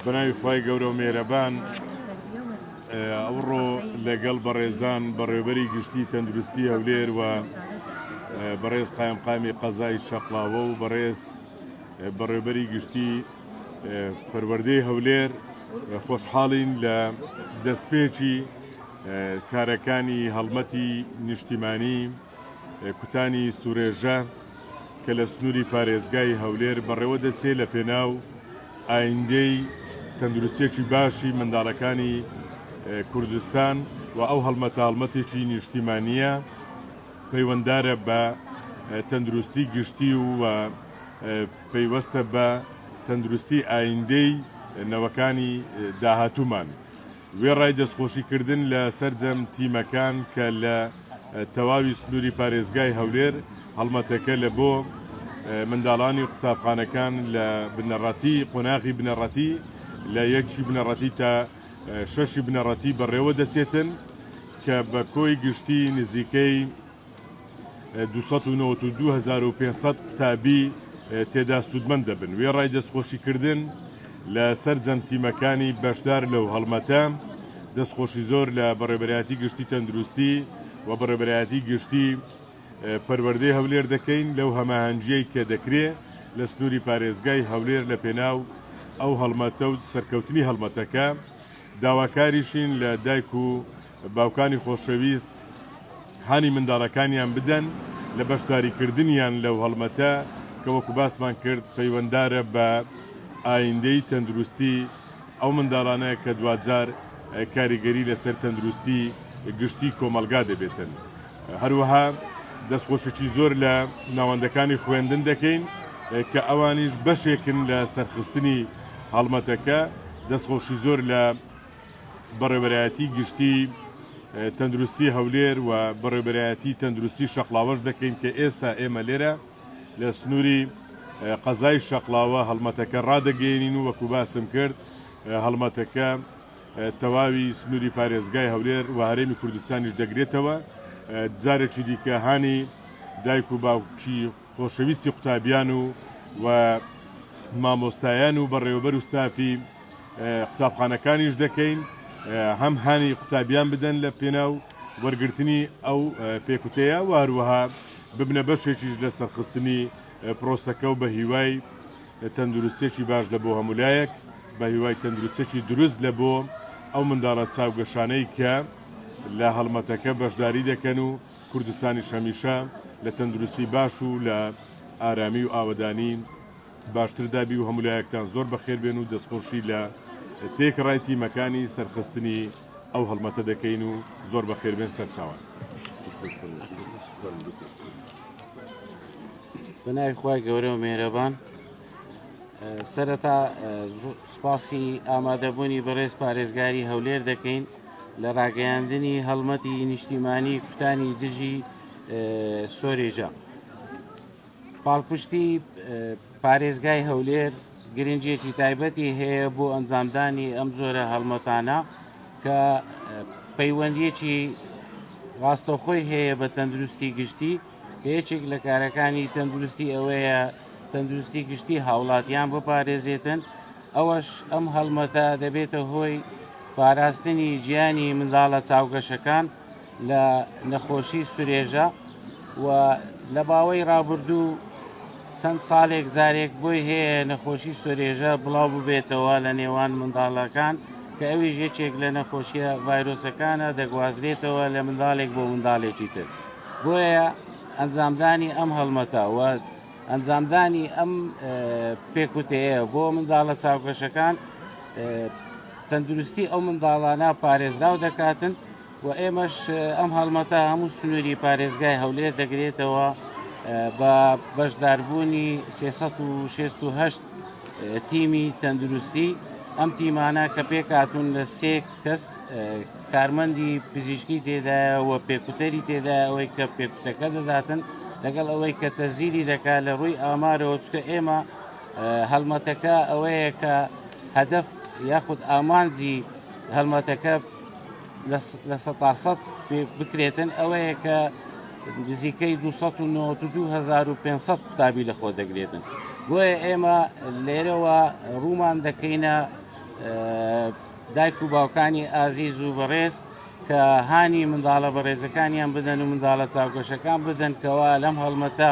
بەناوی خوای گەورە و مێرەبان ئەوڕۆ لەگەڵ بەڕێزان بەڕێوبەری گشتی تەندروستی هەولێر و بەڕێز قایمقامی قەزای شەقڵاوە و بەڕێز بەڕێوبەری گشتی پەروەردەی هەولێر خۆشحاڵین لە دەستپێکی کارەکانی هەڵمەتی نیشتیمانی کوتانی سورێژە کە لە سنووری پارێزگای هەولێر بەڕێوە دەچێت لە پێناو ئایندەی تەندروستیەکی باشی منداڵەکانی کوردستان و ئەو هەڵمەتە هەڵمەتێکی نیشتیمانیە پەیوەندارە بە تەندروستی گشتی و پەیوەستە بە تەندروستی ئایندەی نەوەکانی داهاتوومان. وێڕای دەستخۆشی کردن لە سەرجەم تیمەکان کە لە تەواوی سنووری پارێزگای هەولێر هەڵمەتەکە لە بۆ منداڵانی قوتابخانەکان لە بنەڕەتی قۆناغی بنەڕەتی لە یەکی بنەڕەتی تا شەشی بنەڕەتی بەڕێوە دەچێتن کە بە کۆی گشتی نزیکەی 292,500 قوتابی تێدا سوودمەند دەبن. وێڕای دەستخۆشیکردن لە سەرجەم تیمەکانی بەشدار لەو هەڵمەتە، دەستخۆشی زۆر لە بەڕێوەبەرایەتی گشتی تەندروستی و بەڕێوەبەرایەتی گشتی پەروەردەی هەولێر دەکەین لەو هەماهەنگییەی کە دەکرێ لە سنووری پارێزگای هەولێر لە پێناو ئەو هەڵمەتە و سەرکەوتنی هەڵمەتەکە. داواکاریشین لە دایک و باوکانی خۆشەویست هانی منداڵەکانیان بدەن لە بەشداریکردنیان لەو هەڵمەتە کە وەکو باسمان کرد پەیوەندارە بە ئایندەی تەندروستی ئەو منداڵانە کە دواجار کاریگەری لەسەر تەندروستی گشتی کۆمەڵگا دەبێتن. هەروەها دەستخۆشیی زۆر لە ناوەندەکانی خوێندن دەکەین کە ئەوانیش بەشێکن لە سەرخستنی هەڵمەتەکە، دەستخۆشی زۆر لە بەڕێوەبەرایەتی گشتی تەندروستی هەولێر و بەڕێوەبەرایەتی تەندروستی شەقڵاوەش دەکەین کە ئێستا ئێمە لێرە لە سنووری قەزای شەقڵاوە هەڵمەتەکە ڕادەگەیەنین و وەکو باسم کرد هەڵمەتەکە تەواوی سنووری پارێزگای هەولێر و هەرێمی کوردستانیش دەگرێتەوە جارێکی دیکە هانی دایک و باوکی خۆشەویستی قوتابیان و و مامۆستایان و بەڕێوەبەر و ستافی قوتابخانەکانیش دەکەین هەم هانی قوتابیان بدەن لە پێناو وەرگرتنی ئەو پێکوتەیە و هەروەها ببنە بەشێکیش لە سەرخستنی پرۆسەکە و بە هیوای تەندروستێکی باش لە بۆ هەمولایەک بە هیوای تەندروستێکی دروست لە بۆ ئەو منداڵە چاوگەشانەی کە لە هەڵمەتەکە بەشداری دەکەن و کوردستانیش هەمیشە لە تەندروستی باش و لە ئارامی و ئاوەدانی باشتر دابی و هەموو لایەکتان زۆر بەخێر بێن و دەستخۆشی لە تێکڕای تیمەکانی سەرخستنی ئەو هەڵمەتە دەکەین و زۆر بەخێر بێن سەرچاوان. بە ناوی خوای گەورە و مێرەبان سەرەتا سوپاسی ئامادەبوونی بەڕێز پارێزگاری هەولێر دەکەین لە ڕاگەیاندنی هەڵمەتی نیشتیمانی کوتانی دژی سۆرێژە. پاڵپشتی پارێزگای هەولێر گرنگیەکی تایبەتی هەیە بۆ ئەنجامدانی ئەم جۆرە هەڵمەتانە کە پەیوەندیەکی ڕاستەوخۆی هەیە بە تەندروستی گشتی کە یەکێک لە کارەکانی تەندروستی ئەوەیە تەندروستی گشتی هاوڵاتیان بپارێزێتن ئەوەش ئەم هەڵمەتە دەبێتە هۆی پاراستنی گیانی منداڵە چاوگەشەکان لە نەخۆشی سورێژە و لە باوەی ڕابردوو چەند ساڵێک جارێک بۆی هەیە نەخۆشی سۆرێژە بڵاو ببێتەوە لە نێوان منداڵەکان کە ئەویش یەکێک لە نەخۆشیە ڤایرۆسەکانە دەگوازرێتەوە لە منداڵێک بۆ منداڵێکی تر بۆیە ئەنجامدانی ئەم هەڵمەتە و ئەنجامدانی ئەم پێکوتەیە بۆ منداڵە چاوگەشەکان تەندروستی ئەو منداڵانە پارێزراو دەکاتن و ئێمەش ئەم هەڵمەتە هەموو سنووری پارێزگای هەولێر دەگرێتەوە بە بەشداربوونی 368 تیمی تەندروستی ئەم تیمانە کە پێکاتون لە سێ کەس کارمەندی پزیشکی تێدایە و پێکوتەری تێدایە ئەوەی کە پێکوتەکە دەداتن لەگەڵ ئەوەی کە تەزیری دەکات لە ڕووی ئامارەوە چکە ئێمە هەڵمەتەکە ئەوەیە کە هەدەف یاخود ئامانجی هەڵمەتەکە 100% بکرێتن ئەوەیە کە نزیکەی 292500 قوتابی لە خۆ دەگرێتن بۆیە ئێمە لێرەوە ڕوومان دەکەینە دایک و باوکانی ئازیز و بەڕێز کە هانی منداڵە بەڕێزەکانیان بدەن و منداڵە چاوگەشەکان بدەن کەوا لەم هەڵمەتە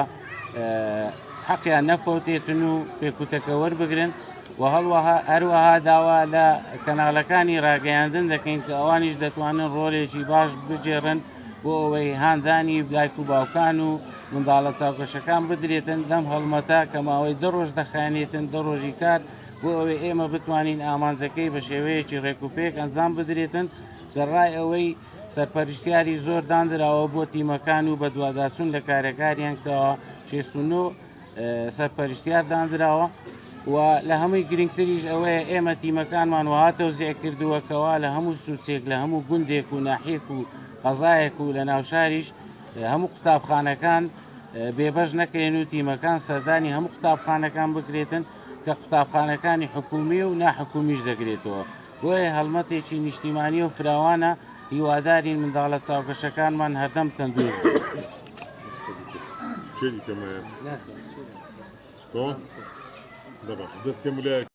حەقیان نەفەوتێتن و پێکوتەکە وەربگرن و هەڵوەها هەروەها داوا لە کەناڵەکانی ڕاگەیاندن دەکەین کە ئەوانیش دەتوانن ڕۆلێکی باش بگێڕن بۆ ئەوەی هاندانی دایک و باوکان و منداڵە چاوکەشەکان بدرێتن لەم هەڵمەتە کە ماوەی دە ڕۆژ دەخایەنێتن دە ڕۆژی کار بۆ ئەوەی ئێمە بتوانین ئامانجەکەی بە شێوەیەکی ڕێک و پێک ئەنجام بدرێتن سەرڕای ئەوەی سەرپەرشتیاری زۆر دانراوە بۆ تیمەکان و بەدواداچوون لە کارەکاریان کەەوە 69 سەرپەرشتیار دانراوە و لە هەمووی گرنگتریش ئەوەیە ئێمە تیمەکانمان وها تەوزیع کردووە کەوا لە هەموو سوچێک لە هەموو گوندێک و ناحیەک و قەزایەک و لە ناوشاریش هەموو قوتابخانەکان بێبەش نەکرێن و تیمەکان سەردانی هەموو قوتابخانەکان بکرێتن کە قوتابخانەکانی حکومی و ناحکومیش دەگرێتەوە بۆیە هەڵمەتێکی نیشتیمانی و فراوانە هیوادارین منداڵە چاوگەشەکانمان هەردەم تەندروست بن. چێ دیکەمایە؟ تۆ؟ دەباشە دەستێ مولایەک.